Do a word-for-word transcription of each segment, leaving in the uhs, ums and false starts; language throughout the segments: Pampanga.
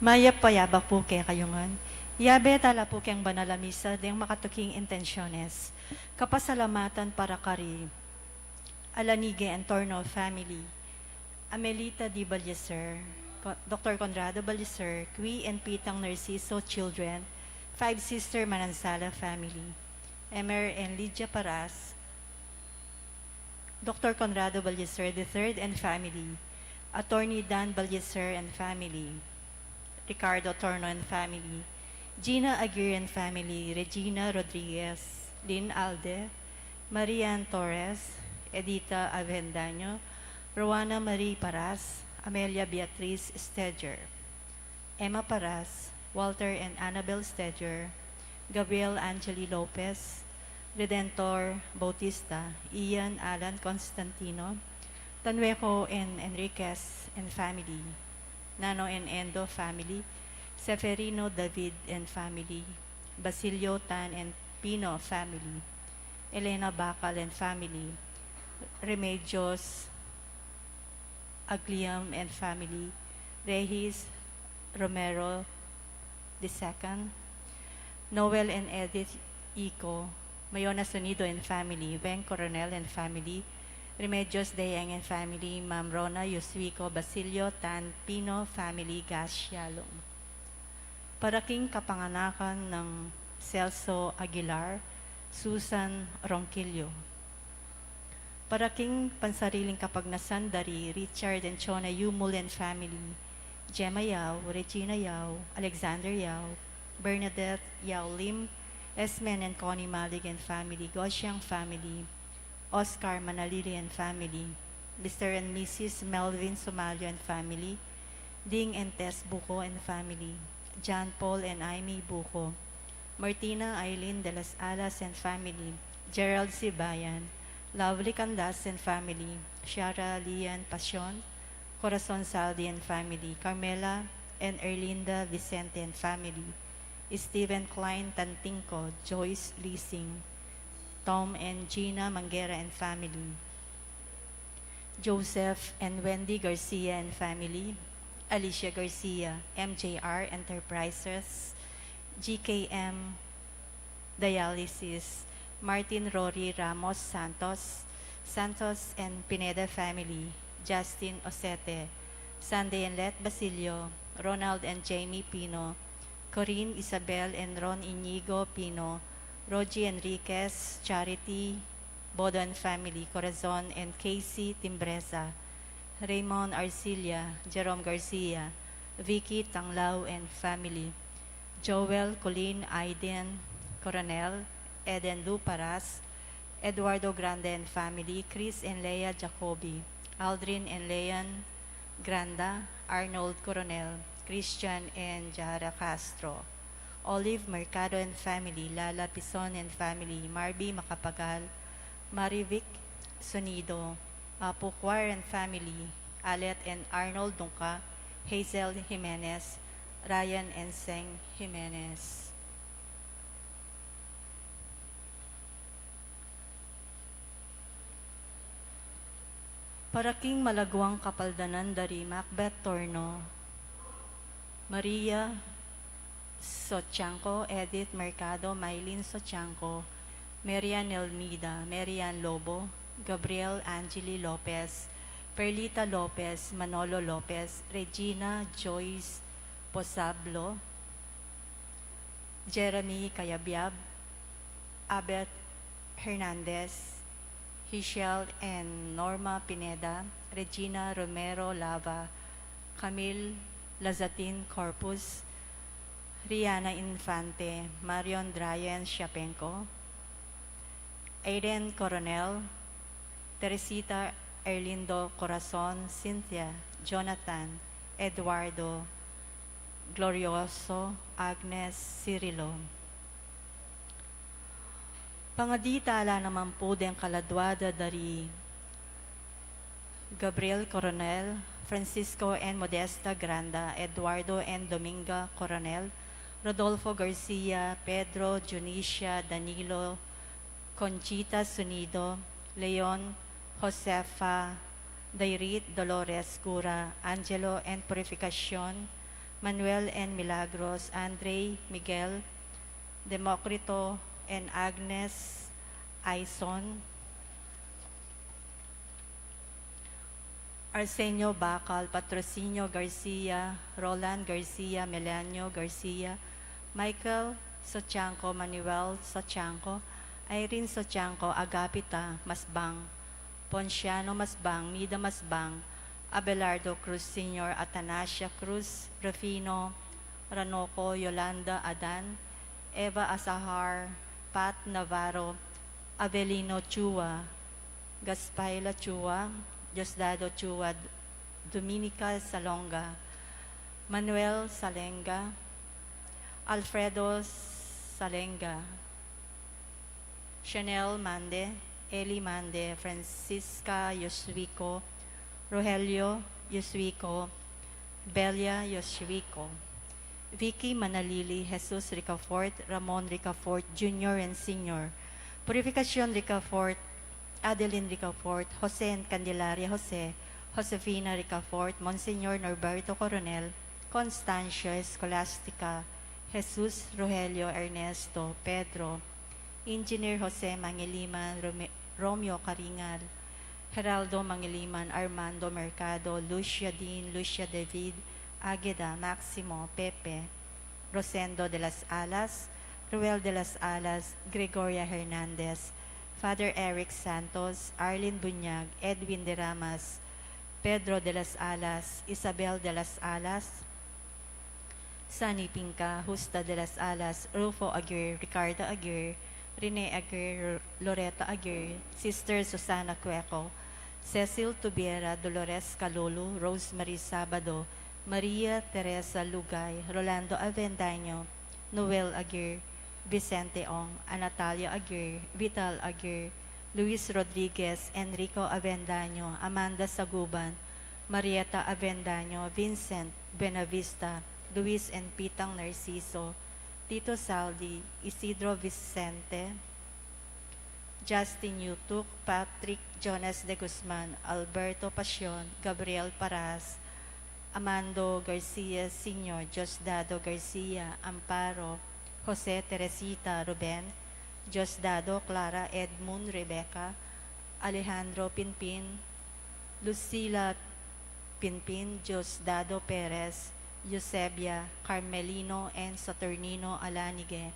Mayap a yabak pu kekayu ngan. Yabe tala pu keng banal a misa deng makatuking intensyones. Kapasalamatan para kari Alanigue Antorno family, Amelita D. Ballester, Co-, Doctor Conrado Ballester, Qui and Pitang Narciso children, Five Sister Manansala family, Emer and Lydia Paras, Doctor Conrado Ballester the third and family, Attorney Dan Ballester and family, Ricardo Torno and family, Gina Aguirre and family, Regina Rodriguez, Lynn Alde, Marian Torres, Edita Avendaño, Rowana Marie Paras, Amelia Beatriz Steger, Emma Paras, Walter and Annabel Steger, Gabriel Angeli Lopez, Redentor Bautista, Ian Alan Constantino, Tanueco and Enriquez and family, Nano and Endo family, Seferino David and family, Basilio Tan and Pino family, Elena Bacal and family, Remedios Agliam and family, Regis Romero the second, Noel and Edith Ico, Mayona Sonido and family, Weng Coronel and family, Remedios Dayang and family, Ma'am Rona Yuswiko Basilio Tan Pino family, Gashalom. Para king kapanganakan nang Celso Aguilar, Susan Ronquillo. Para king pansariling kapagnasan dari Richard and Chona Yumul and family, Gemma Yao, Regina Yao, Alexander Yao, Bernadette Yao Lim, Esmen and Connie Malig and family, Gosiang family, Oscar Manalili and family, Mister and Missus Melvin Sumalio and family, Ding and Tess Buco and family, John Paul and Amy Buco, Martina Eileen de las Alas and family, Gerald Sibayan, Lovely Canlas and family, Shara Lian Pasion, Corazon Saldi and family, Carmela and Erlinda Vicente and family, Steven Klein Tantingco, Joyce Lising, Tom and Gina Manguera and family, Joseph and Wendy Garcia and family, Alicia Garcia, M J R Enterprises, G K M Dialysis, Martin Rory Ramos Santos, Santos and Pineda family, Justin Osete, Sunday and Let Basilio, Ronald and Jamie Pino, Corinne Isabel and Ron Inigo Pino, Rogie Enriquez, Charity Bodo and family, Corazon and Casey Timbreza, Raymond Arcilla, Jerome Garcia, Vicky Tanglao and family, Joel Colin Aiden Coronel, Eden Lu Paras, Eduardo Grande and family, Chris and Lea Jacobi, Aldrin and Leon Granda, Arnold Coronel, Christian and Jara Castro, Olive Mercado and family, Lala Pison and family, Marby Macapagal, Marivic Sonido, Apu Choir and family, Alet and Arnold Dungca, Hazel Jimenez, Ryan and Seng Jimenez. Para king malaguang kapaldanan dari Macbeth Torno, Maria Sochanco, Edith Mercado, Mylene Sochanco, Marian Elmida, Marian Lobo, Gabriel Angeli Lopez, Perlita Lopez, Manolo Lopez, Regina Joyce Posablo, Jeremy Cayabyab, Abet Hernandez, Hichelle and Norma Pineda, Regina Romero Lava, Camille Lazatin Corpus, Riana Infante, Marion Dryan Siapenco, Aiden Coronel, Teresita Erlindo Corazon, Cynthia, Jonathan, Eduardo, Glorioso, Agnes, Cirilo. Pangadi tala naman pu deng kaladua da dari Gabriel Coronel, Francisco and Modesta Granda, Eduardo and Dominga Coronel, Rodolfo Garcia, Pedro, Junicia, Danilo, Conchita Sonido, Leon, Josefa, Dairit, Dolores Cura, Angelo and Purificacion, Manuel N. Milagros, Andre Miguel, Democrito N. Agnes Aison, Arsenio Bacal, Patrocinio Garcia, Roland Garcia, Melanio Garcia, Michael Sochanco, Manuel Sochanco, Irene Sochanco, Agapita Masbang, Ponciano Masbang, Mida Masbang, Abelardo Cruz Senior, Atanasia Cruz, Rufino Ranoco, Yolanda Adan, Eva Asahar, Pat Navarro, Avelino Chua, Gaspaila Chua, Diosdado Chua, Dominica Salonga, Manuel Salenga, Alfredo Salenga, Chanel Mande, Eli Mande, Francisca Yoshiko, Rogelio Yoshiko, Belia Yoshiko, Vicky Manalili, Jesus Ricafort, Ramon Ricafort Junior and Senior, Purificacion Ricafort, Adeline Ricafort, Jose and Candelaria Jose, Josefina Ricafort, Monsignor Norberto Coronel, Constancio Escolastica, Jesus Rogelio Ernesto, Pedro, Engineer Jose Mangiliman, Rome-, Romeo Caringal, Geraldo Mangiliman, Armando Mercado, Lucia Dean, Lucia David, Ageda, Maximo, Pepe, Rosendo de las Alas, Ruel de las Alas, Gregoria Hernandez, Father Eric Santos, Arlene Bunyag, Edwin de Ramas, Pedro de las Alas, Isabel de las Alas, Sunny Pinca, Justa de las Alas, Rufo Aguirre, Ricardo Aguirre, Rene Aguirre, Loretta Aguirre, Sister Susana Cueco, Cecil Tubiera, Dolores Calulu, Rosemary Sabado, Maria Teresa Lugay, Rolando Avendaño, Noel Aguirre, Vicente Ong, Anatalia Aguirre, Vital Aguirre, Luis Rodriguez, Enrico Avendaño, Amanda Saguban, Marieta Avendaño, Vincent Buenavista, Luis and Pitang Narciso, Tito Saldi, Isidro Vicente, Justin Yutuk, Patrick Jonas de Guzman, Alberto Pasion, Gabriel Paras, Amando Garcia Senior, Diosdado Garcia, Amparo, Jose Teresita Ruben, Diosdado Clara, Edmund Rebecca, Alejandro Pinpin, Lucila Pinpin, Diosdado Perez, Eusebia, Carmelino and Saturnino Alanige,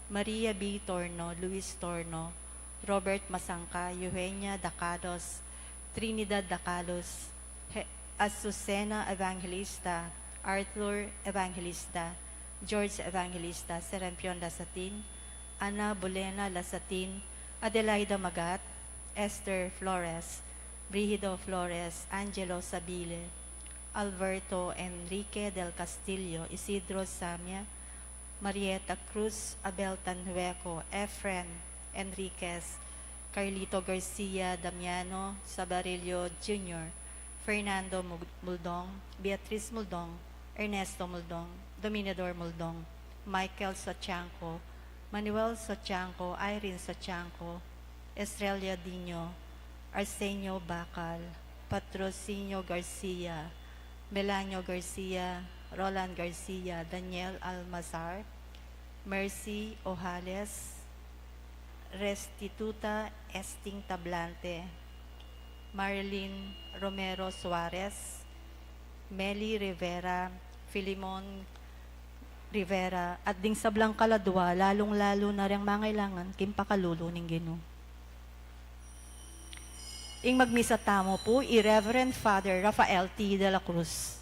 Maria B. Torno, Luis Torno, Robert Masangka, Eugenia Dacalos, Trinidad Dacalos, He-, Azucena Evangelista, Arthur Evangelista, George Evangelista, Serampion Lasatin, Ana Bolena Lasatin, Adelaida Magat, Esther Flores, Brigido Flores, Angelo Sabile, Alberto Enrique del Castillo, Isidro Samia, Marieta Cruz, Abel Tanhueco, Efren Enriquez, Carlito Garcia, Damiano Sabarillo Junior, Fernando Mug-, Muldong, Beatriz Muldong, Ernesto Muldong, Dominador Muldong, Michael Sochanco, Manuel Sochanco, Irene Sochanco, Estrella Dino, Arsenio Bacal, Patrocinio Garcia, Melanio Garcia, Roland Garcia, Daniel Almazar, Mercy Ojales, Restituta Esting Tablante, Marilyn Romero Suarez, Meli Rivera, Filimon Rivera, at ding sablang kaladua, lalung-lalu na reng mangailangan king pakalulu ning Ginu. Ing magmisa tamu pu, i Reverend Father Rafael T. de la Cruz.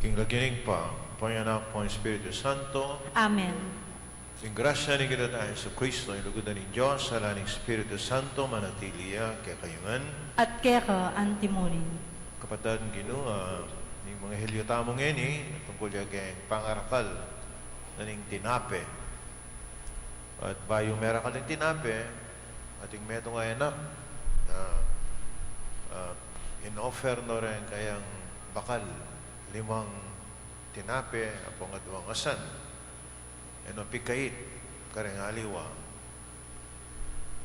King lagyu ning Ibpa, ning Anak, ning Espiritu Santo. Amen. Ing grasya ning Ginu tang Jesucristo, ing lugud na ning Dios, sala ning Espiritu Santo, manatili ya kekayu ngan. At keka antimurin. Kapatad king Ginu, ah, ing ebanghelyo tamu ngeni, tungkul ya keng pangarakal na ning tinape. At bayu merakal ing tinape, atin metung a anak na, ah, in-offer no reng kayang bakal, limang tinape ampong aduang asan, e no pikait kareng aliwa.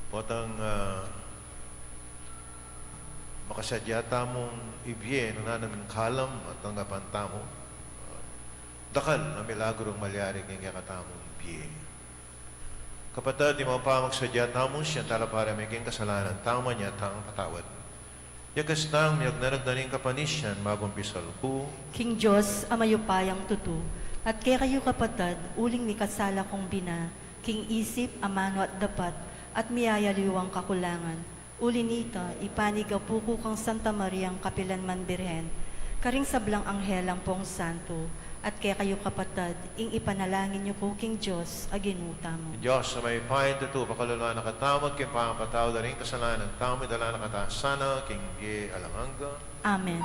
Potang, ah, makasadya tamung ibie, nanu man ing kalam a tanggapan tamu, ah, dakal a milagrung malyari king kekatamung bie. Kapatad, ing mapamagsadya tamu, siya talapara mi king kasalanan tamu, nya tang patawad. Yakas tang miyagnanag na ning kapanisian, magumpisal ku king Dios a mayupayang tutu, at kekayu kapatad, uling mikasala kung bina, king isip, amanu at dapat, at miyayaliwang kakulangan. Uli nita, ipanigapu ku kang Santa Mariang kapilan man Birhen, karing sablang anghel ampong santo, at kekayu kapatad, ing ipanalangin yu ku king Dios a Ginu tamu. Ing Dios a mayupayang tutu, pakalulu na katamu, at king pamapatawad da ring kasalanan tamu, idala na katamu sana king bie alang angga. Amen.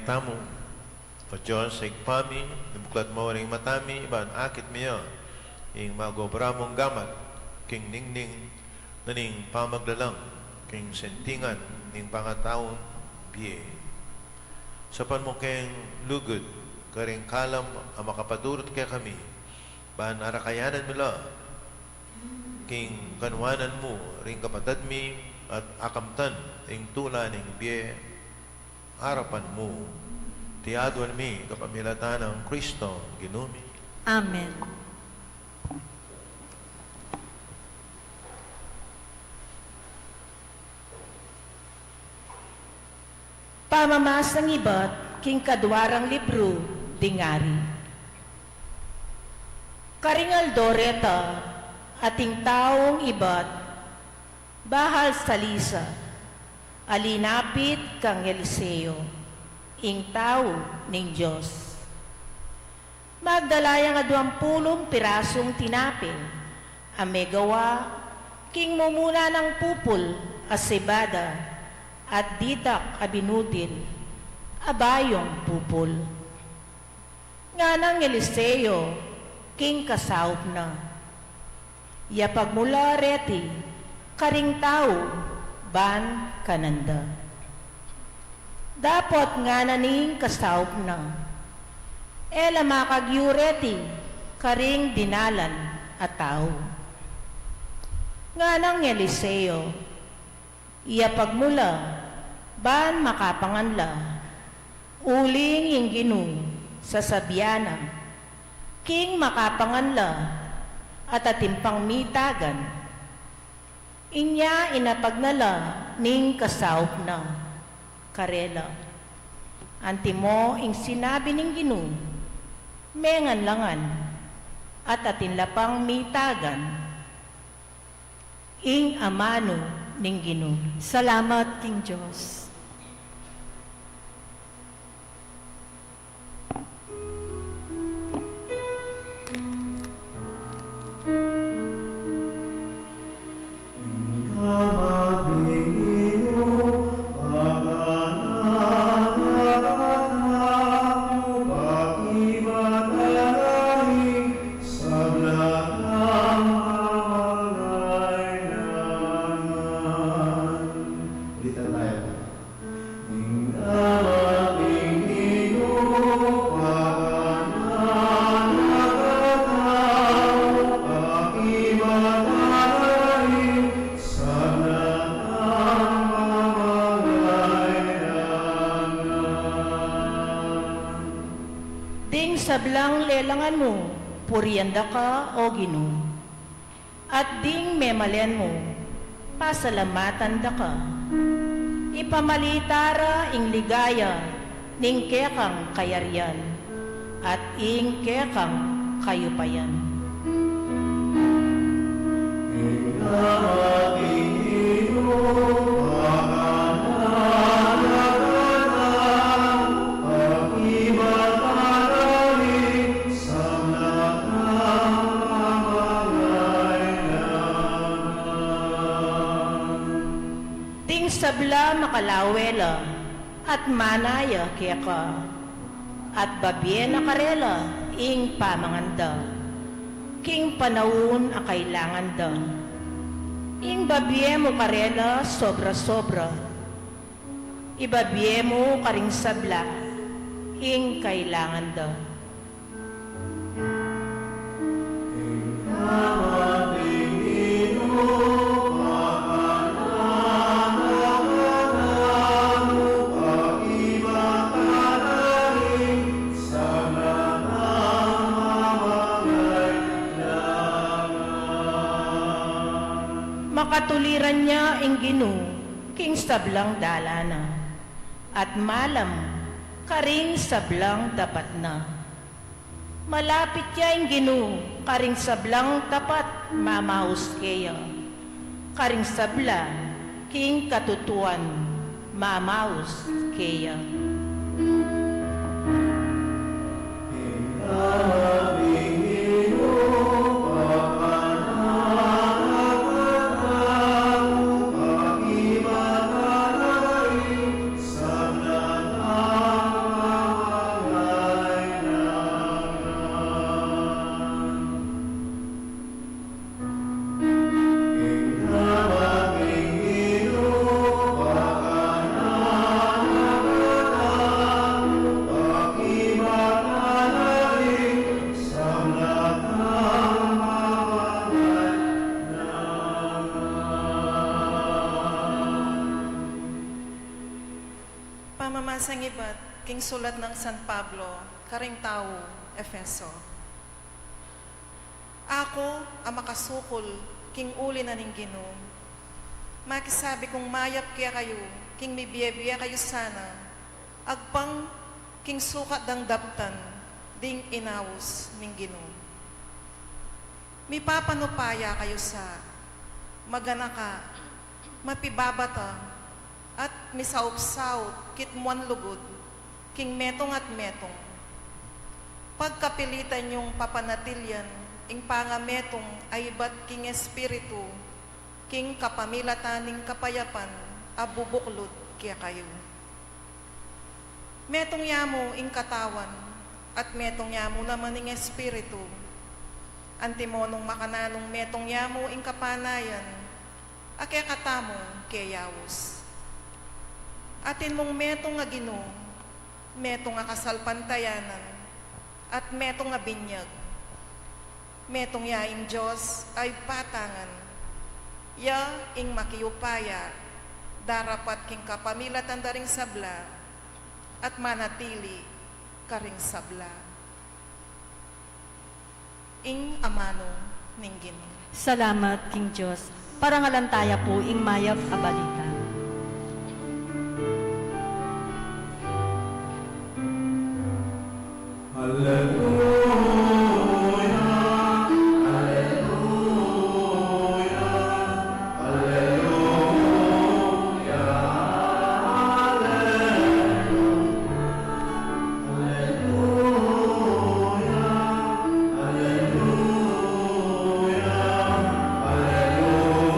tamu. O Dios, Ibpa mi, ibuklat mu ring mata mi, ban akit mi ya ing magobra mung gamat, king ningning na ning pamaglalang, king sentingan ning pangataung bie. Saupan mu keng lugud karing kalam a makapadurut kekami, ban arakayanan mi la king kanuanan mu ring kapatad mi, at akamtan ing tula ning bie arapan mu. Iti aduan mi kapamilatan nang Kristo Ginu mi. Amen. Pamamasang ibat king kadua rang libru ding Ari. Karing aldo reta, ating taung ibat bahal salisa a linapit kang Eliseo, ing tau ning Dios. Magdala yang aduang pulung pirasung tinape a megawa king mumuna nang pupul a sebada, at ditak a binudil a bayung pupul. Nganang Eliseo king kasaup na, "Yapag mu la reti karing tau ban kanan da." Dapot ngana ning kasaup na, "E la makagyu reti karing dinalan a tau." Nganang Eliseo, "Yapag mu la ban makapangan la, uling ing Ginu sasabian na, king makapangan la at atin pang mitagan." Inya inapag na la ning kasaup na karela, "Antimo ing sinabi ning Ginu, mengan la ngan, at atin la pang mitagan." Ing amanu ning Ginu. Salamat king Dios. Ding sablang lelangan mu, purian da ka, O Ginu. At ding memalen mu, pasalamatan da ka. Ipamalita ra ing ligaya ning kekang kayarian at ing kekang kayupayan. Ding sabla makalawe la at mana ya keka, at babie na karela ing pamangan da, king panaun a kailangan da. Ing babie mu karela sobra-sobra, ibabie mu karing sabla ing kailangan da. Makatuliran ya ing Ginu king sablang dalan na, at malam karing sablang dapat na. Malapit ya ing Ginu karing sablang tapat mamaus keya, karing sabla king katutuan mamaus keya. Masangibat king sulat nang San Pablo karing tau Efeso. Aku a makasukul king uli na ning Ginu, makisabi kung mayap kekayu king mibie-bie kayu sana, agpang king sukat dang daptan ding inaus ning Ginu. Mipapanupaya kayu sa, maganaka, mapibabata, at misaup-saup kitmuan lugud king metung at metung. Pagkapilitan yung papanatilian ing pangametung a ibat king Espiritu, king kapamilatan ning kapayapan a bubuklud kekayu. Metung ya mu ing katawan, at metung ya mu naman ing Espiritu. Antimo nung makananung metung ya mu ing kapanayan a kekatamu keyaus. Atin mung metung a Ginu, metung a kasalpantayanan, at metung a binyag. Metung ya ing Dios a Ibpa tang ngan, ya ing makiupaya darapat king kapamilatan da ring sabla, at manatili karing sabla. Ing amanu ning Ginu. Salamat king Dios. Parangalan taya pu ing mayap a balita. Aleluya, aleluya, aleluya, aleluya, aleluya, aleluya, aleluya, aleluya.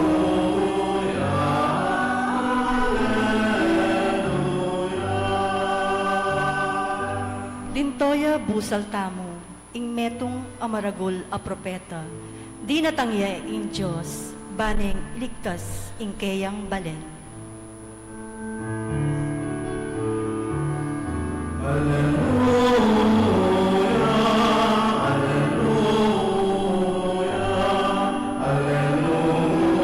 Linto ya busal tamu, ing metung a maragul a propeta. Dinatang ya ing Dios, ban neng iligtas ing keyang balen. Aleluya, aleluya, aleluya, aleluya, aleluya, aleluya.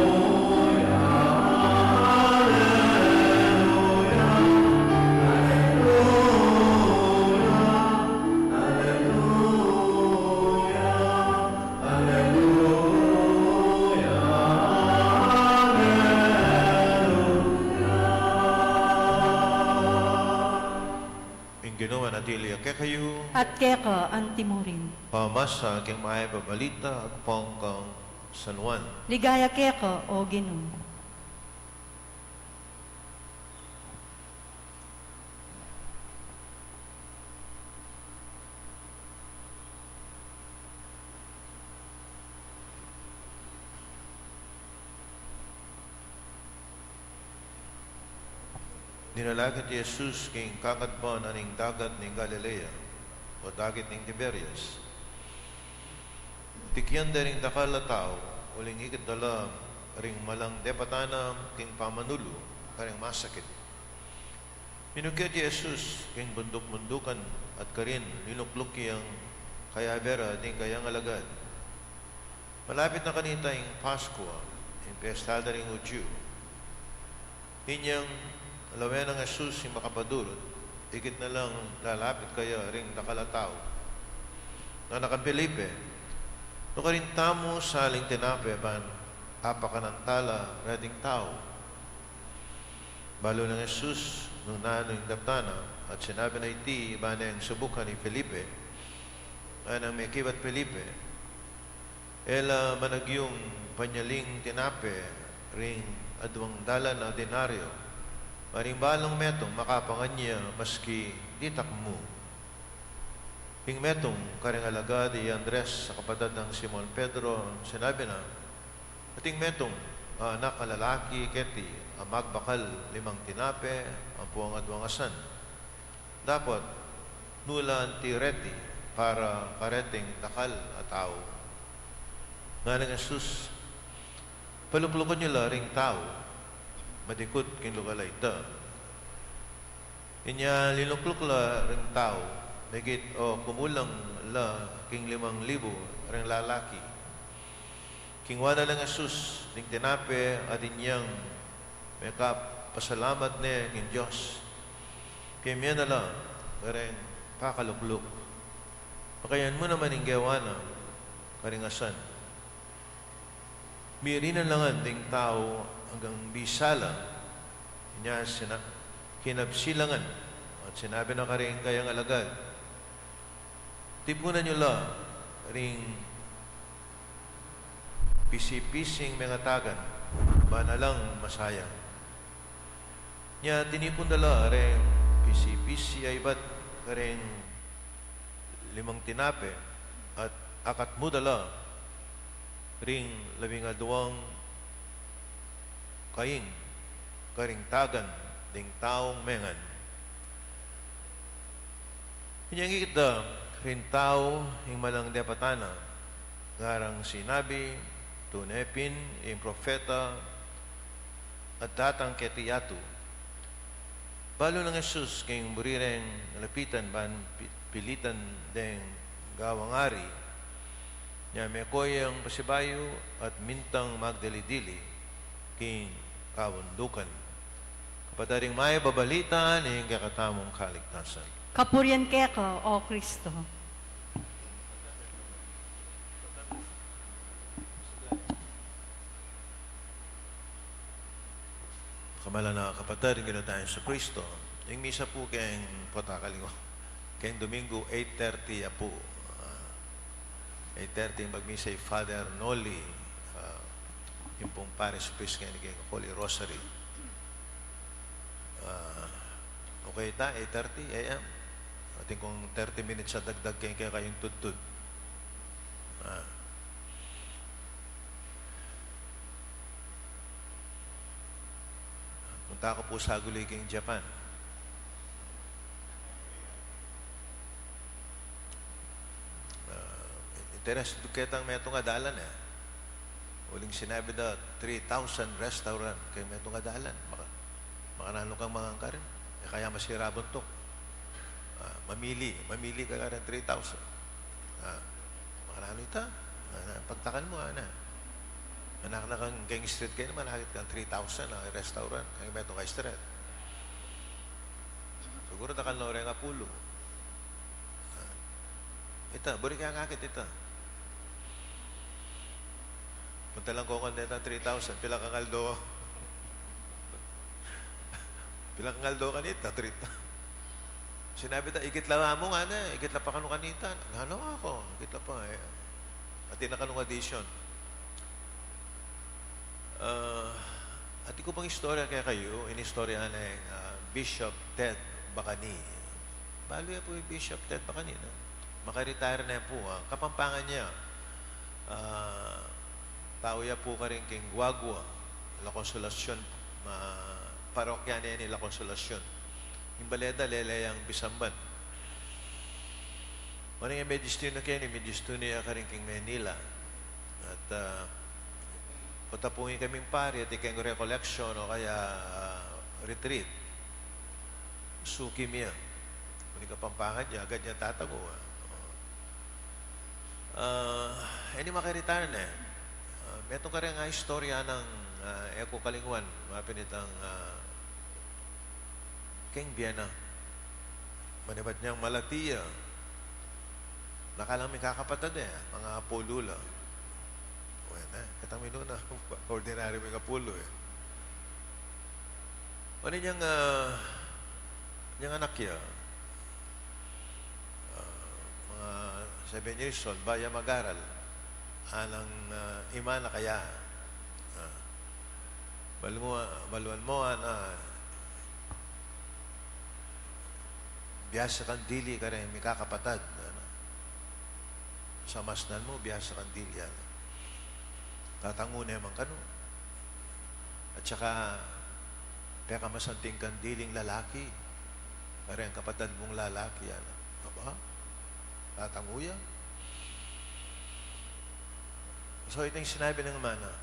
Aleluya, aleluya. Ing Ginu manatili ya kekayu. At keka antimurin. Pamasa king mayap a balita agpang kang San Juan. Ligaya keka, O Ginu. Dinala keti Jesus king kakadwan ning dagat ning Galilea, o dagat ning Tiberias. Tikian de ring dakal a tau, uling ikit da la ring malang depatan na king pamanulu karing masakit. Minukyat i Jesus king bunduk-bundukan at karin linukluk yang kayabe ra ding kayang alagad. Malapit na kanita ing Paskua, ing piyesta da ring Judio. Inyang lawen nang Jesus ing makapadurut, ikit na lang lalapit kaya ring dakal a tau. Ngana kang Felipe, "Nukarin tamu saling tinape ban apakanan tala reting tau?" Balu nang Jesus, nung nanu ing daptan na, at sinabi na iti, iba neng subukan i Felipe. Nganang mekibat Felipe, "E la managyung panyaling tinape ring adwang dalan a denaryo, maring balang metung makapangan ya maski ditak mu." Ing metung karing alagad i Andres a kapatad nang Simon Pedro, sinabi na, "Ating metung a anak a lalaki keti a magbakal limang tinape ampo adwang asan. Dapot nu la anti reti para kareting dakal a tau?" Nganang Jesus, "Paluklukun yu la ring tau." Madikut king lugal a ita. Inya linukluk la ring tau, migit o kumulang la king limang libu ring lalaki. Kingwa na nang Jesus ding tinape at inyang mekapasalamat ne king Dios. Kemie na la kareng pakalukluk. Pakayan mu naman ing gewa na karing asan. Mirinan la ngan ding tau anggang bisa la. Inya sina-, kinabsi la ngan at sinabi na karing kayang alagad, "Tipunan yu la ring pisi-pising mengatagan, ba na lang masayang." Nya tinipun da la reng pisi-pisi a ibat kareng limang tinape, at akatmu da la ring labing aduang kaing karing tagan ding taung mengan. Inyangit da ring tau ing malang depatan na, ngarang sinabi, "Tune pin ing propeta a datang keti yatu." Balu nang Jesus king buri reng lapitan ban pi-, pilitan deng gawang ari. Nya meko yang pasibayu at mintang magdili-dili king kabundukan. Kapatad, ing mayap a balita ning kekatamung kaligtasan. Kapurian keka, O Kristo. Kamalan a kapatad, ing Ginu tang Jesucristo. Ing misa pu keng, pota kalingu, keng Domingo, eight thirty ya pu. Ah, eight thirty ing magmisa i Father Noli, ah, ing pung parish priest keni keng Holy Rosary. Ah, okay ta, eight thirty A M. Atin kung thirty minutes a dagdag keng kekayung tudtud. Ah. Punta ku pu saguli king Japan. Ah, interes ku ketang metung a dalan e. Uling sinabi da three thousand restaurant keng metung a dalan. Maka-, makananu kang mangan karin? E kaya masira buntuk. Ah, mamili, mamili ka karing three thousand. Ah, makananu ita? Ah, na, pagtakan mu, ana. Manakit na kang keng street keni, manakit kang three thousand a restaurant keng metung a street. Siguru dakal no reng apulu. Ah, ita, buri keng akit ita. Punta lang ko kang deta three thousand, pila kang aldo? Pila kang aldo kanita? Three thousand. Sinabi ta, "Igit la mu," ngana, "igit la pa kanu kanita." Ngana, "Aku, igit la pa." E, atin na kanung addition. Ah, atin ku pang istorya kekayu, inistorya neng, ah, Bishop Ted Bacani. Balu ya pu i Bishop Ted Bacani, no? Maka-retire na ya pu, ah. Kapampangan ya. Ah, tau ya pu karin keng Guagua, La Consolacion, ah, parokya na ya ning La Consolacion. Ing bale da, lele yang Bisamban. Uli neng medistin na keni, medistin na ya karin keng Manila. At, ah, pota pung ikaming pari, atin keng recollection o kaya, ah, retreat. Suki mi ya. Uli Kapampangan ya, agad ya tatago, ah. Ah, e ni maka-retire na e. Ah, metung karin a istorya nang, ah, e ku kalingwan, mapinitang, ah, keng bie na. Manibat nyang malati ya. Nakalang mikakapatad e, manga apulu la. Wen e, ketang minuna, ordinaryu ming apulu e. Uli nyang, ah, nyang anak ya, ah, manga seven years old, ba ya mag-aral. Anang, ah, ima na kaya. Ah, balu mu, baluan mu, ana, biasa kang dili kareng mikakapatad, ana. Sa masnan mu, biasa kang dili, ana. Tatangu ne man kanu. At saka, pekamasanting kang diling lalaki kareng kapatad mung lalaki, ana. Aba? Tatangu ya. So, ita ing sinabi nang ama na.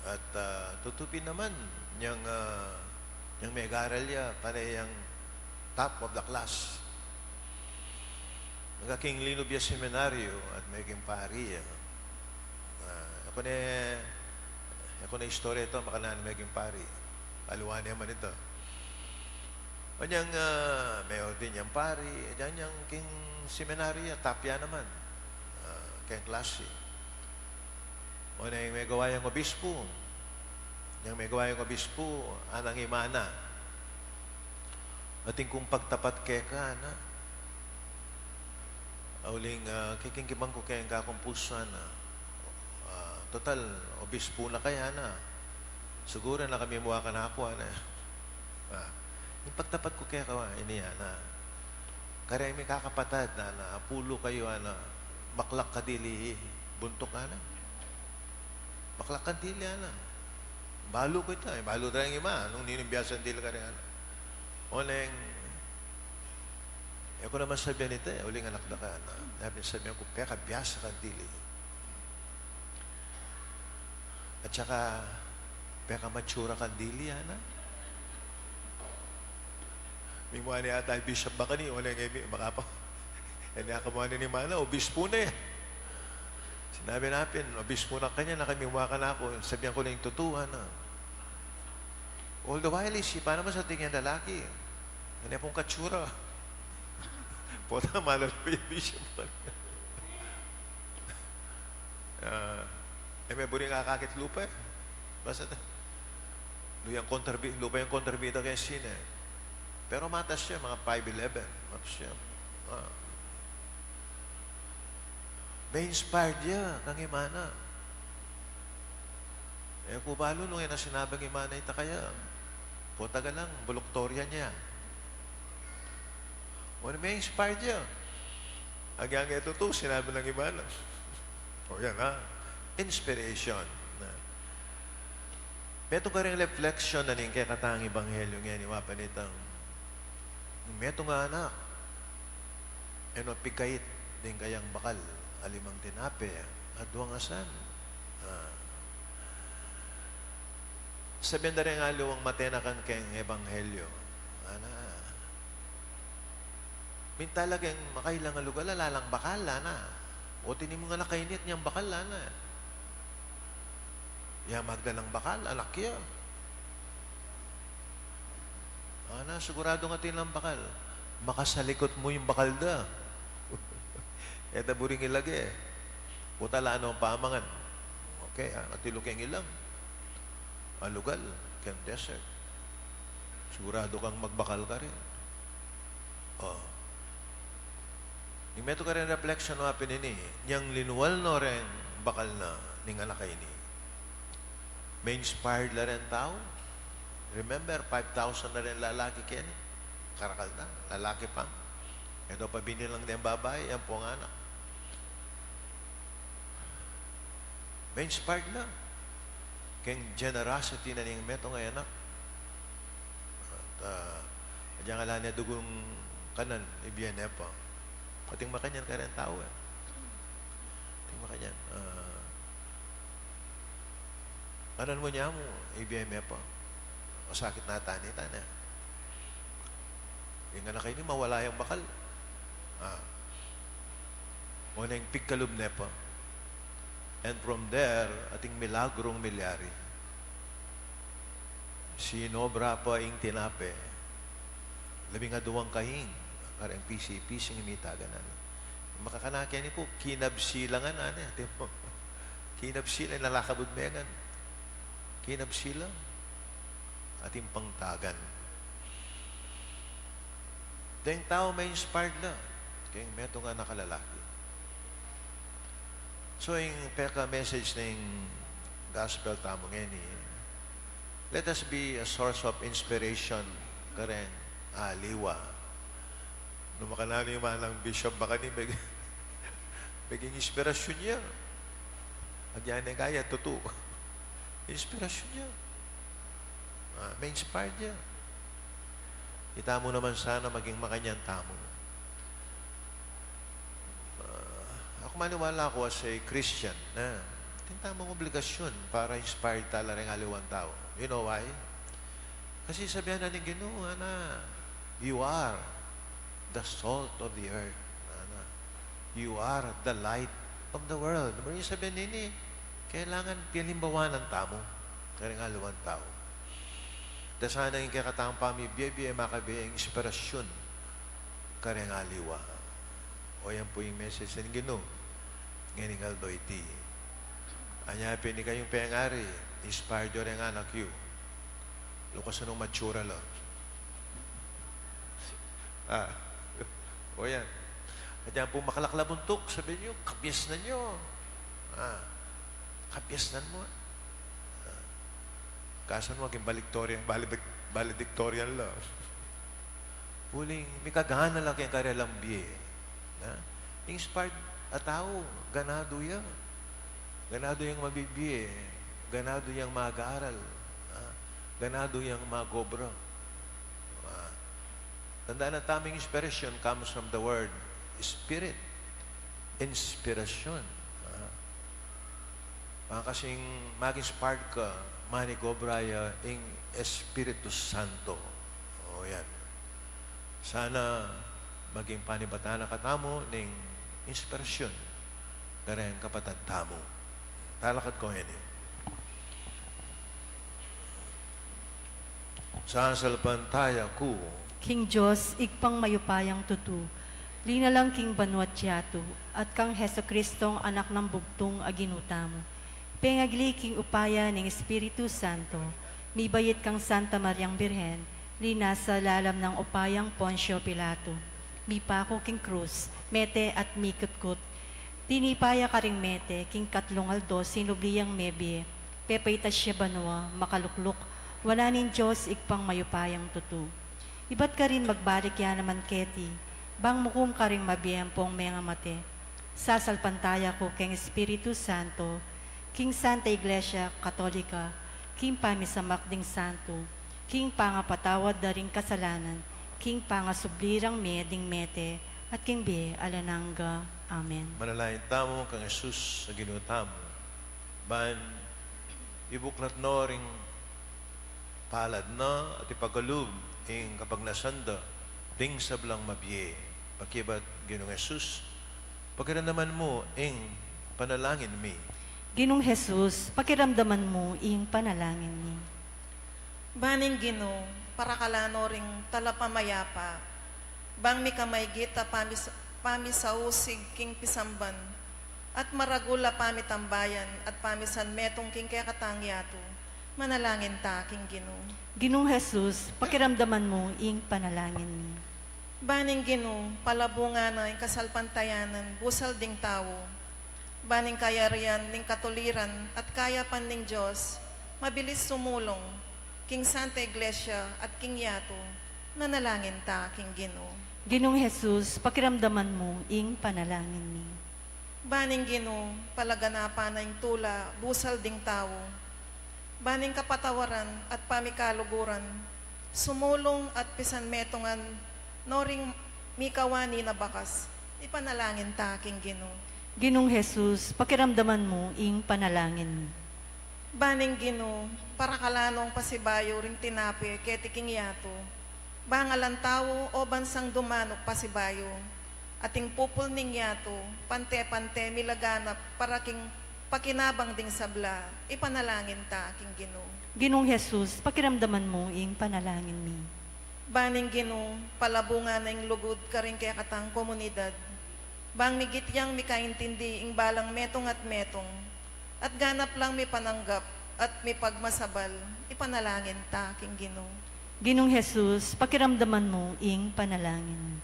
At, ah, tutu pin naman, nyang, ah, nyang megaral ya, pane yang top of the class. Naging Lino Villa Seminaryo at meging pari ya. Ah, aku ne, aku ne istorya ita, makananu meging pari. Aliwa ne man ita. Onyang, ah, me-ordain yang pari, dyan yang king seminaryo, tapia naman. Ah, keng klase. Oneng megawa yang obispo. Yang megawa yang obispo, anang imana. Atin kung pagtapat keka, ana. Uling, ah, kikingkiban ku keng kakumpusan, ah, ah, total, obispo na ka, ana. Siguru na kami mua kanaku, ana. Ah, ing pagtapat ku keka, wa, ini, ana. Kareng mikakapatad, ana, apulu kayu, ana, maklak ka dili, buntuk, ana. Maklak ka dili, ana. Balu ku ita, e, balu da ring iba, nung ninimbiasan dili kareng, ana. Oneng, e ku naman sabian ita, e, uling anak da ka, ana. Sabi, sabian ku, pekabiasa ka dili. At saka, pekamatsura ka dili, ana. Mimua ne yata i Bishop Bacani, oneng e, mi-, baka pa. E, ne, aku mua ne ni mana, obispo na, e. Sinabi na pin, obispo na kanyan, na kami mua kanaku, sabian ku na ing tutu, ana. All the while, isipan na mu sa atin yang lalaki. Anya pung katsura. Pota, malal pa i Bishop. Ah, e, me buri ing akakit lupa, e. Basta ta-, lu yang kontrabi-, lupa yang kontrabida keng sine. Pero matas ya, mga five eleven. Matas ya. Ah. Me-inspired ya kang imana. E ku balu nung e na sinabi ning imana ita kaya. Pota ka lang, buluktorya ne. Oneng me-inspired ya. Agyang e tutu, sinabi ning imana. O yan, ha? Inspiration. Na. Metung kareng reflection na ning kekatang ebanghelyo ngeni, wa pa nitang metung a anak, e no pikait ding kayang bakal a limang tinape at duang asan. Ah. Sabian da reng aliwang matenakan keng ebanghelyo, ana, minta la keng makailang a lugal, ala lang bakal, ana. O, tinimu ing anak a ini, atin yang bakal, ana. Yang magdalang bakal, anak ya. Ana, sigurado nga atin lang bakal. Makasalikut mu ing bakal da. E da buring ilage. Pota, ala nong pamangan. Okay, ha? Atilu keng ilang a lugal, keng desert. Sigurado kang magbakal ka rin. O. Ing metung kareng reflection na pin ini, yang linual no reng bakal na ning anak a ini, me-inspired la reng tau. Remember, five thousand na reng lalaki keni. Karakal na, lalaki pa. E do pa binilang deng babai, yan pung anak. Me-inspired la keng generosity na ning metung a anak. At, ah, agyang ala ne dugung kanan, ibie ne pa. Ating makanyan kareng tau, e. Ating makanyan. Ah, kanan mu, nya mu, ibie me pa. Masakit na tani, tani. Ing anak a ini, mawala yang bakal. Ah. Oneng pigkalub ne pa. And from there, ating milagrung milyari. Sinobra pa ing tinape. Labing aduang kaing kareng pisi-pising mitagan na. Makakan keni pu, kinabsi la ngan, ane, atin mu. Kinabsi la, nalakabud me ngan. Kinabsi la. Atin pang tagan. Deng tau me-inspired la keng metung a anak a lalaki. So, ing peka-message ning gospel tamu ngeni, let us be a source of inspiration kareng aliwa. Nung makananu ing manang Bishop Bacani, meg-, meging inspirasyun ya. Agyan ne kaya, tutu. Inspirasyun ya. Ah, me-inspired ya. Itamu naman sana maging makanyan tamu. Ah, aku maniwala ku, as a Christian, na atin tamung obligasyun para inspired tala reng aliwang tau. You know why? Kasi sabian na ning Ginu, ana, "You are the salt of the earth." Ana, "You are the light of the world." Ano ing sabian nini? Kailangan pialimbawanan tamu kareng aliwang tau. Dasan ing kekatang pamibie-bie, makabe ing inspirasyun kareng aliwa. O yan pu ing message ning Ginu ngening aldo iti. Anya pin ikayung pengari, inspired yu reng anak yu. Lukasan nung matsura la. Ah. O yan. At yan pu makalakla buntuk, sabihin yu, kabiasnan yu. Ah. Kabiasnan mu. Ah. Kasan mu, maging valedictorian, valedic-, valedictorian la. Uling, mikagana la keng karelang bie. Ha? Inspired a tau, ganadu ya. Ganadu yang mabibie. Ganadu yang mag-aral. Ha? Ganadu yang mag-obra. Ha? Tandaan na taming inspiration comes from the word spirit. Inspirasyon. Ha? Bang kasing mag-inspire ka, manigobra ya ing Espiritu Santo. O yan. Sana maging panibatan na katamu ning inspirasyon kareng kapatad tamu. Talakad ko ngeni. Sasalpantaya ku king Dios, Ibpang mayupayang tutu, linalang king banua't yatu, at kang Jesucristong Anak nang bugtung a Ginu tamu, pengagli king upaya ning Espiritu Santo, mibait kang Santa Mariang Birhen, linasa lalam nang upayang Poncio Pilato, mipaku king krus, mete at mikutkut, tinipa ya karing mete king katlung aldo sinubli yang mebie, pepaitas ya banua, makalukluk wanan ning Dios Ibpang mayupayang tutu. Ibat karin magbalik ya naman keti, bang mukum karing mabie ampong mengamate. Sasalpantaya ku keng Espiritu Santo, king Santa Iglesia Katolika, king pamisamak ding santo, king pangapatawad da ring kasalanan, king pangasubli rang mie ding mete, at king bie alang angga. Amen. Manalangin tamu kang Jesus a Ginu tamu, ban ibuklat no ring palad na at ipagalub ing kapagnasan da ding sablang mabie. Pakibat, Ginung Jesus, pakiramdaman mu ing panalangin mi. Ginung Jesus, pakiramdaman mu ing panalangin mi. Ban ing Ginu, parakalan no ring talapamayapa, bang mikamaygit a pamis-, pamisausig king pisamban, at maragul a pamitambayan at pamisanmetung king kekatang yatu. Manalangin ta king Ginu. Ginung Jesus, pakiramdaman mu ing panalangin mi. Ban ing Ginu, palabungan na ing kasalpantayanan busal ding tau. Ban ing kayarian ning katuliran at kayapan ning Dios mabilis sumulung king Santa Iglesia at king yatu. Manalangin ta king Ginu. Ginung Jesus, pakiramdaman mu ing panalangin mi. Ban ing Ginu, palaganapan na ing tula busal ding tau. Ban ing kapatawaran at pamikaluguran sumulung at pisanmetungan no ring mikawani na bakas. Ipanalangin ta king Ginu. Ginung Jesus, pakiramdaman mu ing panalangin mi. Ban ing Ginu, parakalan nong pasibayu ring tinape keti king yatu, bang alang tau o bansang dumanuk pasibayu, at ing pupul ning yatu pante-pante milaganap para king pakinabang ding sabla. Ipanalangin ta king Ginu. Ginung Jesus, pakiramdaman mu ing panalangin mi. Ban ing Ginu, palabungan na ing lugud karing kekatang komunidad, bang migit yang mikaintindi ing balang metung at metung, at ganap lang mipananggap at mipagmasabal. Ipanalangin ta king Ginu. Ginung Jesus, pakiramdaman mu ing panalangin mi.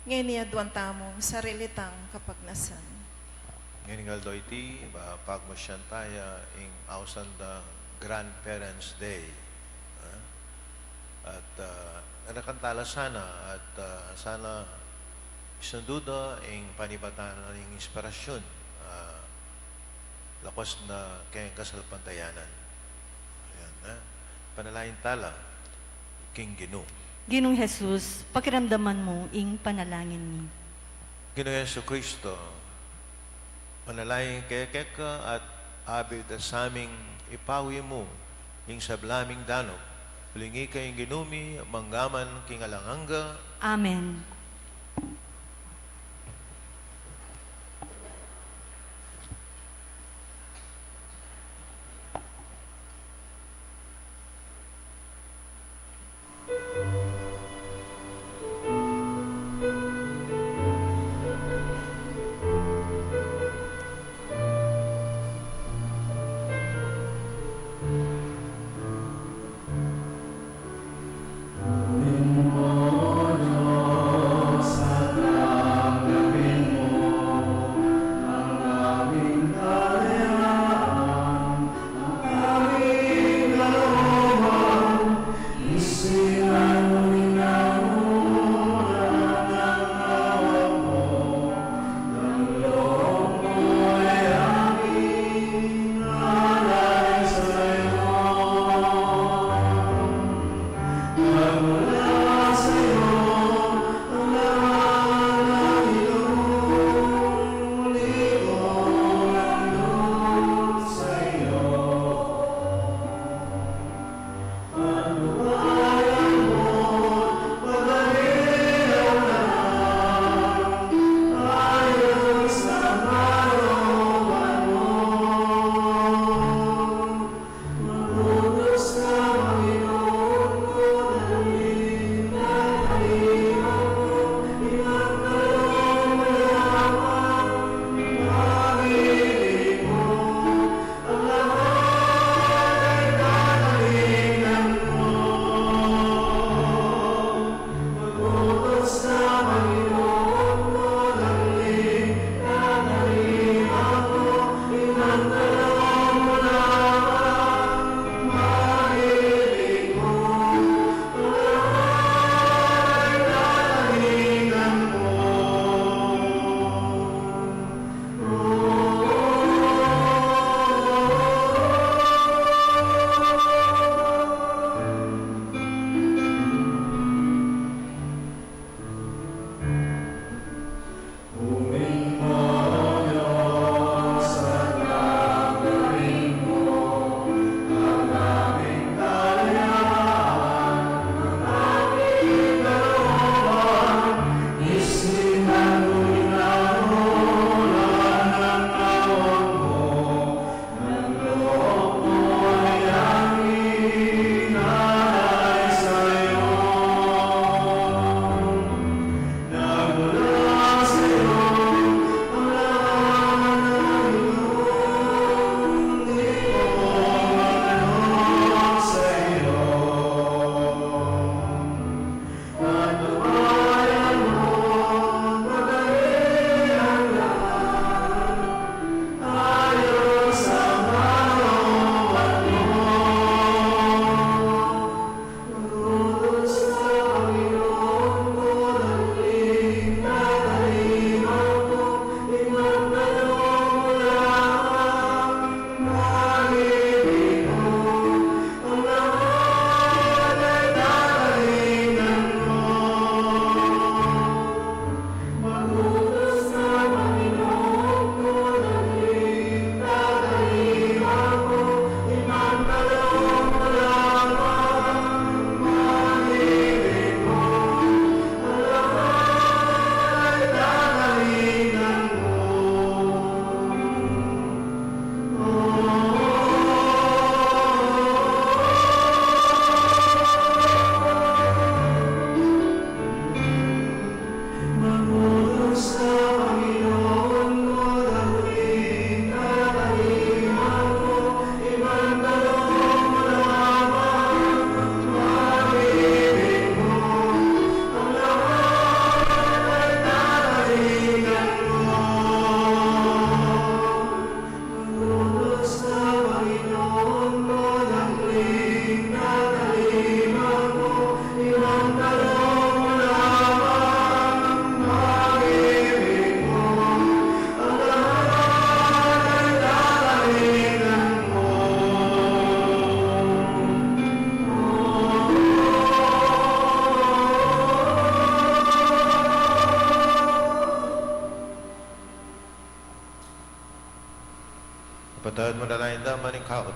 Ngeni aduan tamu ing sarili tang kapagnasan. Ngening aldo iti, ba, pagmasyan taya ing ausan da Grandparents' Day. Ah? At, ah, anakan tala sana, at, ah, sana isundu da ing panibatan ning inspirasyon, ah, lakwas na keng kasalpantayanan. Ayan, ah. Panalangin tala king Ginu. Ginung Jesus, pakiramdaman mu ing panalangin mi. Ginung Jesucristo, manalangin kami keka at abit da saming ipawi mu ing sabla ming danup, uling ika ing Ginu mi, mangga man king alang angga. Amen.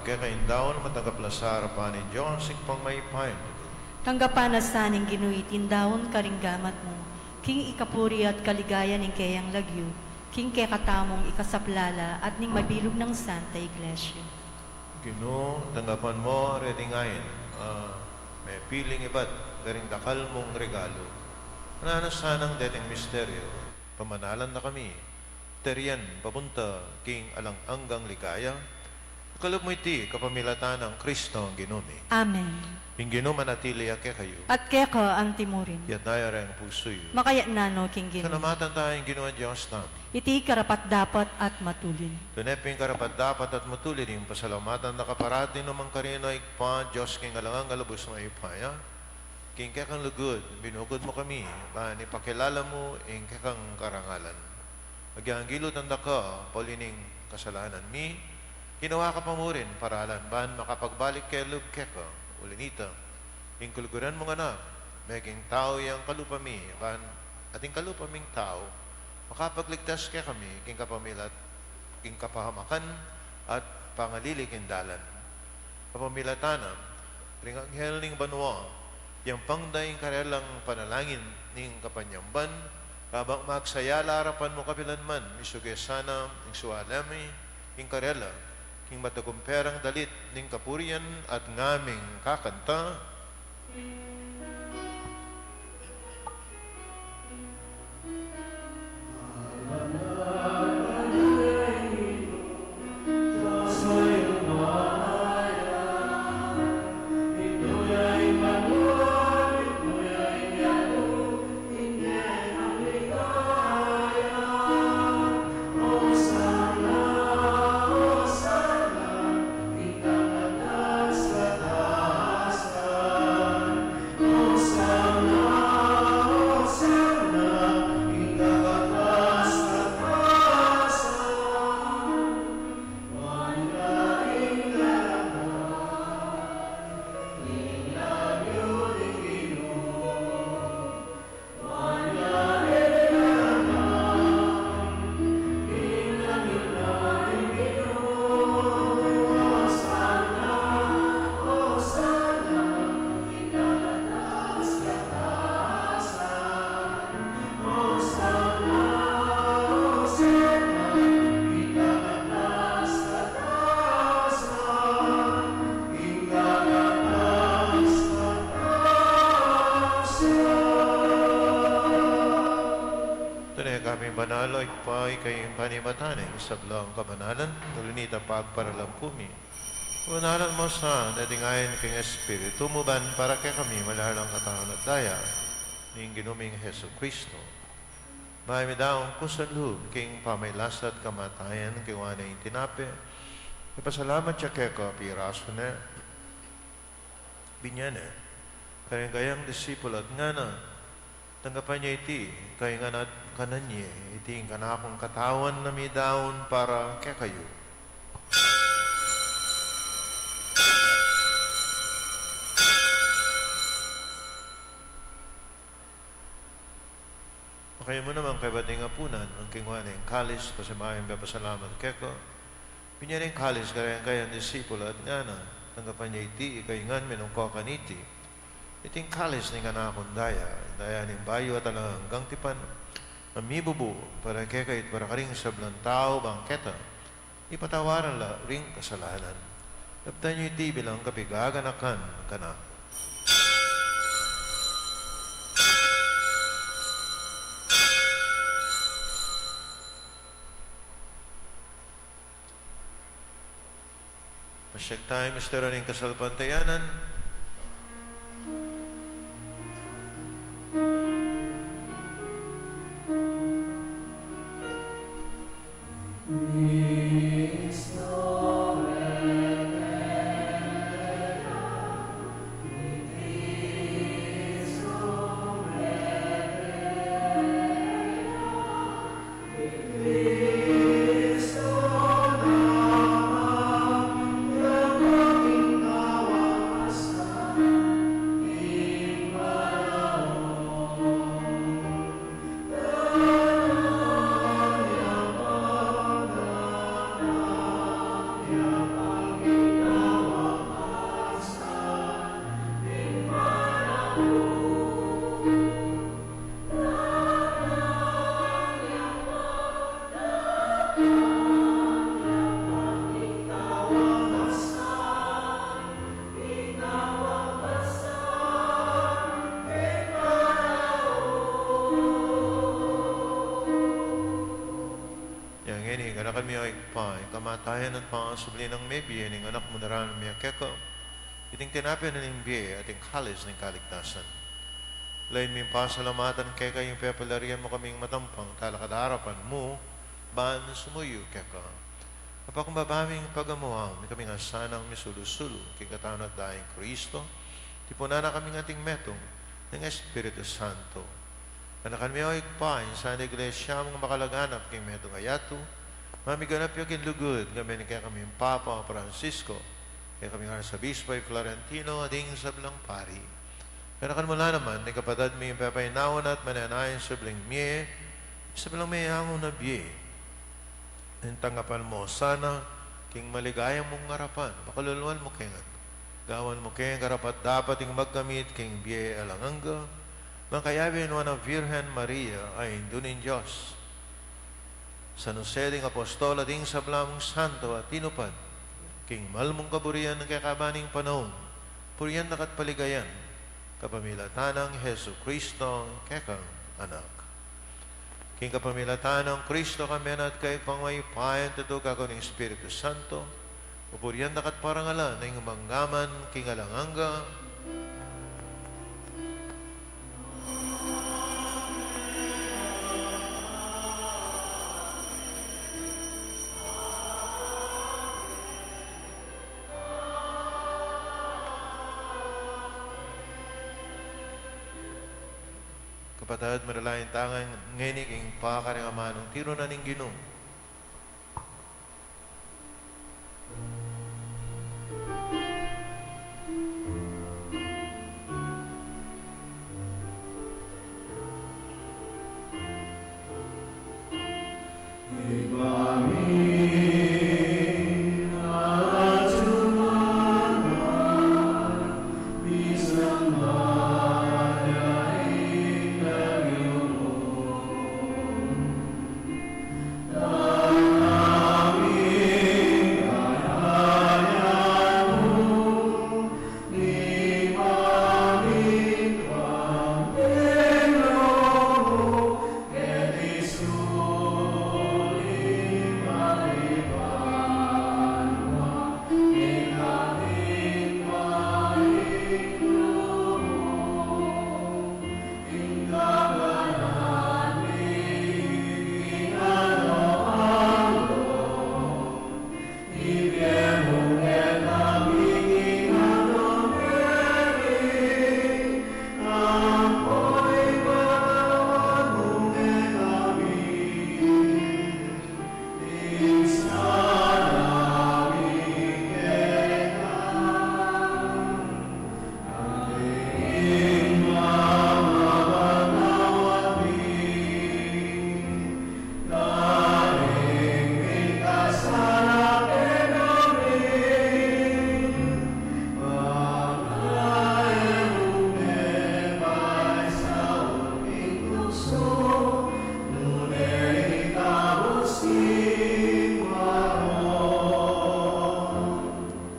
Keka ing daun, matanggap la sa arapan ning Dios, Ibpang mayupaya. Tanggapan na sa ning Ginu iting daun karing gamat mu, king ikapuri at kaligaya ning keyang lagyu, king kekatamung ikasaplala at ning mabilug nang Santa Iglesia. Ginu, tanggapan mu reting ain a mepiling ibat karing dakal mung regalu. Mananu sanang deting misteryu, pamanalan da kami, tarian papunta king alang anggang ligaya. Kalub mu iti kapamilatan nang Kristong Ginu mi. Amen. Ing Ginu manatili ya kekayu. At keka antimurin. Itas yu reng pusu yu. Makatas na no king Ginu. Salamatan taya ing Ginung Dios tamu. Iti karapat-dapat at matulid. Tune pin karapat-dapat at matulid ing pasalamatan da ka parati, nu man karin, O Ibpa, Dios king alang angga, lubus mayupaya. King kekang lugud binukud mu kami, ban ipakilala mu ing kekang karangalan. Agyang gilutan da ka pauli ning kasalanan mi, ginawa ka pa mu rin paralan ban makapagbalik kelub keka. Uli nita, ing kaluguran mung Anak, meging tau yang kalupa mi, ban at ing kalupa ming tau makapagligtas kekami king kapamilat king kapahamakan at pangalili king dalan. Kapamilatan na ring anghel ning banua, yampang da ing karelang panalangin ning kapanyamban, kabang magsaya la arapan mu kapilan man, misuge sana ing suala mi king karela, king matakumperang dalit ning kapurian at ngaming kakanta. Tune kaming banal, O Ibpa, ika ing panibatan ning sablang kabanalan, uli nita pagparalan ku mi. Banalan mu sa deting ain king Espiritu mu, ban para kekami malalang katawan at daya ning Ginu ming Jesucristo. Mamidaun ku sa lub king pamagkasakit at kamatayan, kinuan ne ing tinape, ipasalamat ya keka, pirasu ne, binye ne karing kayang disipul at ngana: Tanggapan ye iti kayung ngan at kanan ye, iti ing kanakung katawan a midaun para kekayu. Kayabe mu naman, kaybat ning apunan, nung kinuan ne ing kalis, pasimayung pepasalamat keka, binye ne ing kalis karing kayang disipul at ngana: Tanggapan ye iti kayung ngan, minum kayu kaniti, iti ing kalis ning kanakung daya, daya ning bayu at alang anggang tipan, a mibubu para kekayu at para karing sablang tau, bang keta ipatawad la ring kasalanan. Daptan yu iti bilang kapaganakan kanaku. Pasiag taya ing misteryu ning kasalpantayanan. Kami, O Ibpa, ing kamatayan at pangasubli nang mebie ning Anak mu, daraun mi keka iting tinape ning bie at ing kalis ning kaligtasan. Lalam ning pasalamatan keka, ing pepalarian mu kaming matampang talakad king arapan mu, ban sumuyu keka. Kapakumbaba ming pagamuan, ikami ngan sanang misulu-sulu king katawan at daya nang Kristo, tipunan na kaming ating metung ning Espiritu Santo. Ganakan mu, O Ibpa, ing sana Iglesia mung makalaganap king metung a yatu, mamiganap ya king lugud, gabe ning kekaming Papa Francisco, kekaming Arsobispo i Florentino, at ding sablang pari. Ganakan mu la naman ing kapatad ming pepainawa na at manenaya ing subling mie, sablang meangu na bie. Ing tanggapan mu sana king maligaya mung arapan, pakaluluan mu kami ngan. Gawan mu kaming karapat-dapat ing magkamit king bie alang angga, mangkayabe ning Nuan a Virgen Maria, a Indu ning Dios, San Jose ding apostol, at ding sabla mung santo a tinupad king mal mung kaburian king kekaban ning panaun, purian da ka at paligayan, kapamilatan nang Jesucristo, kekang Anak. King kapamilatan nang Kristo, kambe na at kayang mayupayang tutu, kayabe ning Espiritu Santo, pupurian da ka at parangalan ning mangga man king alang angga. Kapatad, manalangin tamu ngeni king pakaring amanung tiru na ning Ginu.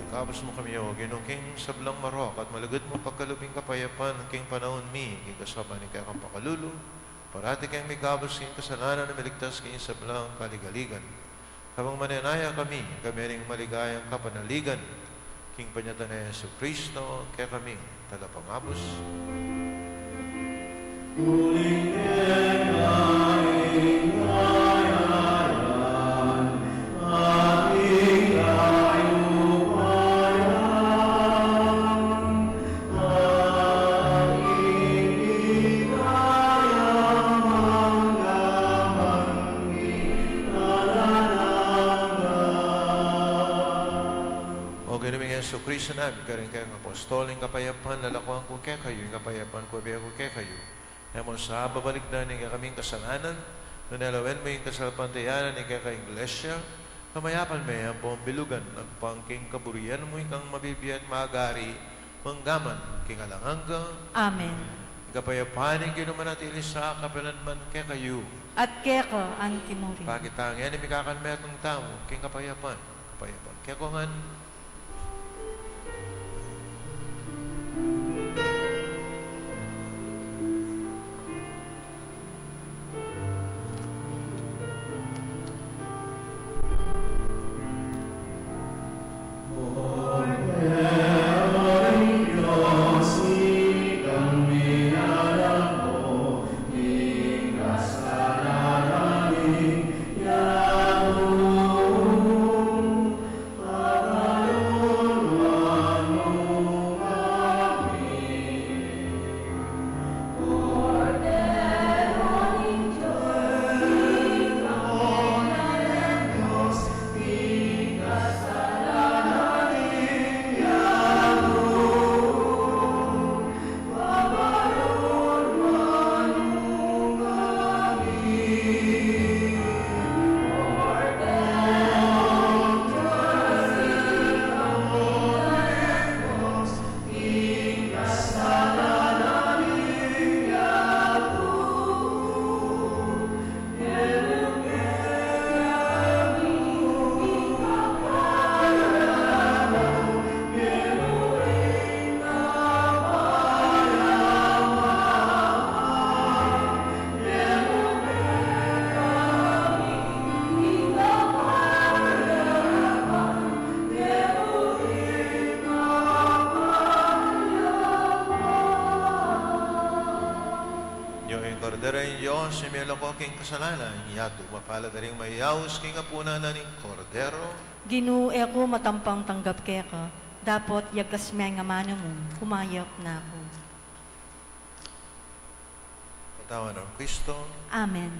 Ikabus mu kami, O Ginu, king sablang marok, at malugud mung pagkalub ing kapayapan king panaun mi, king kasaupan ning kekang pakalulu, parati keng mikabus king kasalanan, at miligtas king sablang kaligaligan. Kabang manenaya kami, kami ring maligayang kapanaligan, king panyatang nang Jesucristo, kekaming Tagapangabus. Uling keka ing kayarian, at ing kayupayan, at ing ligaya mangga man king alang angga. O Ginu ming Jesucristo, nabi karing kekang apostol, ing kapayapan lalakuan ku kekayu, ing kapayapan ku ibie ku kekayu. E mu sa babalikdan ing kekaming kasalanan, nune lawen mu ing kasalpantayanan ning kekang Iglesia, kamayapan me ampong bilugan, agpang king kaburian mu, ikang mabibie at magari, mangga man king alang angga. Amen. Ing kapayapan ning Ginu manatili sa kapilan man kekayu. At keka antimurin. Pakit tang ngeni ing mikakanmetung tamu king kapayapan. Kapayapan kekongan. Kordero ning Dios, a melako king kasalanan ning yatu, mapalad a ring mayaus king apunan na ning Kordero. Ginu, e ku matampang tanggap keka, dapot yagas me ing amanu mu, kumayap na ku. Katawan nang Kristo. Amen.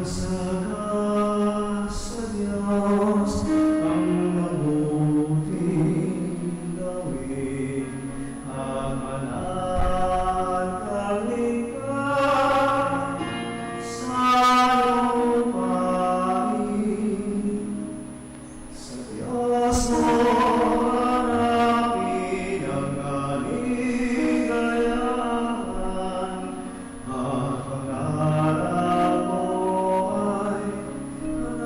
Masakas sa Diyos ang mabuting gawin, at mananatili ka sa lupain. Sa Diyos mo harapin ang kaligayahan, at pangarap mo ay matatanggap.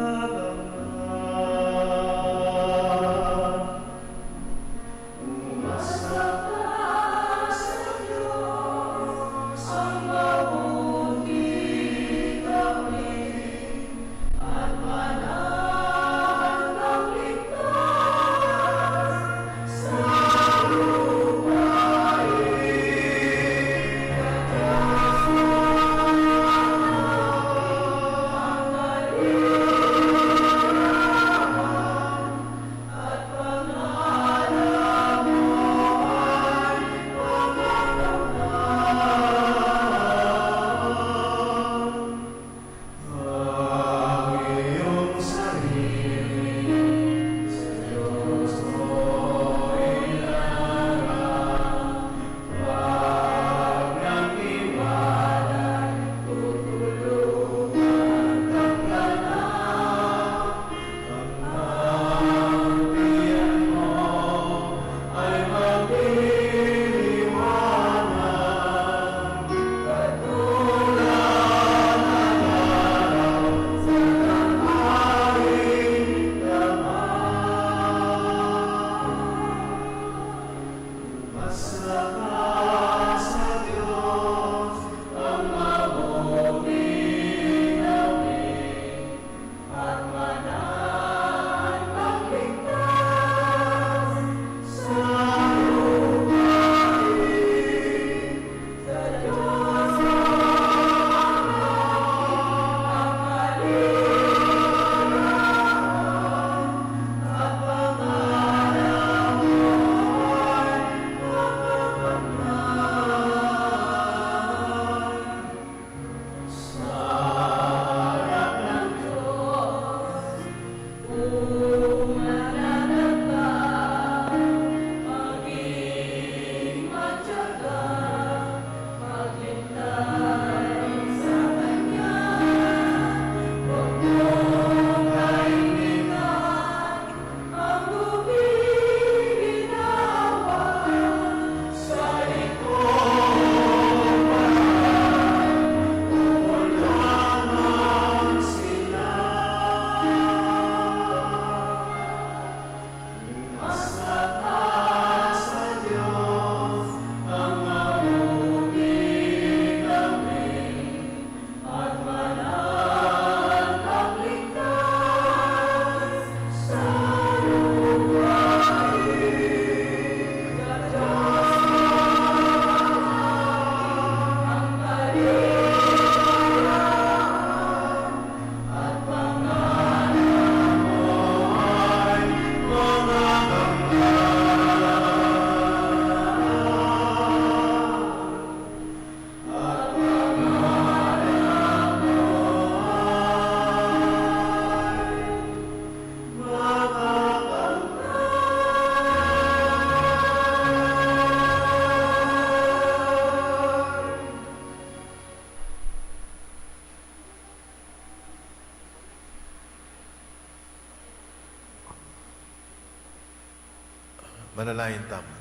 Manalangin tamu.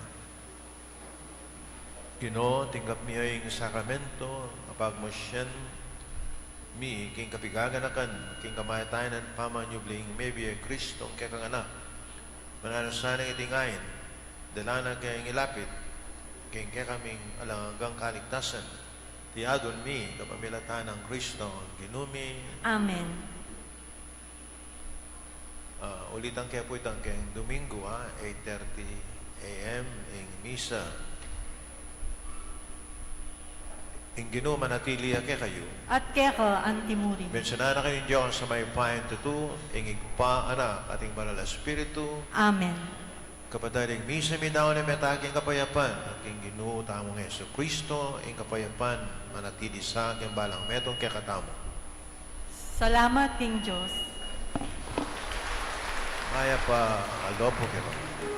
Ginu, tinggap mi ing sakramento, apagmasyan mi king kapigaganakan king kamatayan at pamanyubling mebie Kristo, kekang Anak. Mananu sana iti ngain, dala na keng ilapit king kekaming alang anggang kaligtasan. Iti aduan mi kapamilatan nang Kristo Ginu mi. Amen. Ah, ulitan ke pu itang keng Domingo, ah, eight thirty A M ing misa. Ing Ginu manatili ya kekayu. At keka antimurin. Bendisyunan na kayu ning Dios a mayupaya, ing Ibpa, Anak, at ing Banal a Espiritu. Amen. Kapatad, ing misa mi daun na meta king kapayapan, at king Ginu tamung Jesucristo, ing kapayapan manatili sa king balang metung kekatamu. Salamat king Dios. Mayap a aldo pu kekayu.